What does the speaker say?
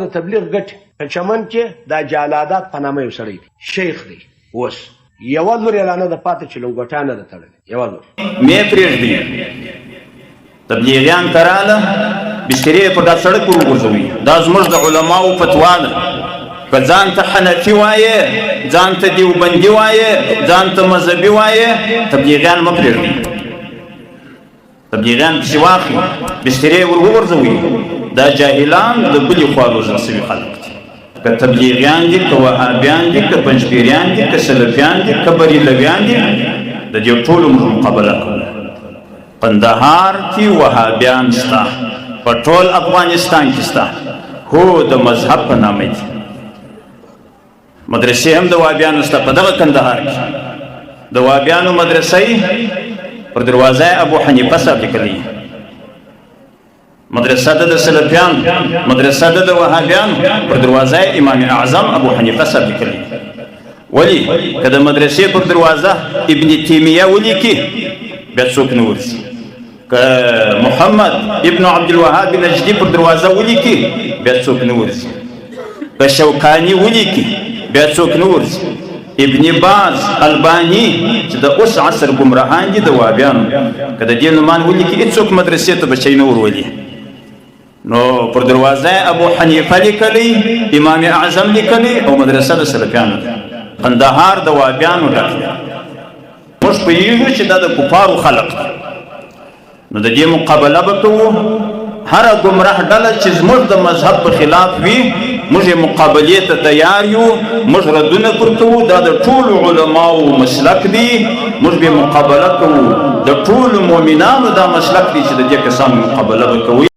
د تبلیغ ګټې په چمن کې دا جلادات په نامه یو سړی دی، شیخ دی. اوس یوه لور یې لا نه ده پاتې چې لنګوټه نه ده تړلې، یوه لور. مې پرېږدي تبلیغیان ته راله بسترې پر دا سړک ور وغورځوي. دا زموږ د علماو فتوا ده. که ځان ته حنفي وایې، ځان ته دیوبندي وایې، ځان ته مذهبي وایې، تبلیغیان مه پرېږدئ. تبلیغیان پسې واخلي، بسترې ور وغورځوي. دا جاهلان د بلې خوا روزل شوي خلک دي. که تبلیغیان دي، که وهابیان دي، که پنجپیریان دي، که سلفیان دي، که بریلویان دي، د دې ټولو موږ مقابله کوو. قندهار کې وهابیان شته، په ټول افغانستان کې شته، هو د مذهب په نامه دي. مدرسې هم د وهابیانو شته په دغه کندهار کې. د وهابیانو مدرسې پر دروازه ابو حنیفه صاحب لیکلی، مدرسه د سلفیان، مدرسه د وهابیان پر دروازه امام اعظم ابو حنیفه صاحب لیکلی. ولی که د مدرسې پر دروازه ابن تیمیه ولیکي، بیا څوک نه ورځي. که محمد ابن عبدالوهاب نجدي پر دروازه ولیکي، بیا څوک نه ورځي. که شوکاني ولیکي، بیا څوک نه ورځي. ابن باز، الباني چې د اوس عصر ګمراهان دي د وهابیانو، که د دې نومان ولیکي، هېڅوک مدرسې ته بچی نه ورولي. نو پر دروازه ابو حنیفه لیکلی، امام اعظم لیکلی او مدرسه د سلفیانو ده. قندهار د وهابیانو ډک دی. موږ پوهېږو چې دا د کفارو خلق دی، نو د دې مقابله به کوو. هره ګمراه ډله چې زموږ د مذهب په خلاف وي، موږ یې مقابلې ته تیار یو، موږ ردونه پر کوو. دا د ټولو علماو مسلک دی، موږ به مقابله کوو. د ټولو مؤمنانو دا مسلک دی چې د دې کسانو مقابله به کوي.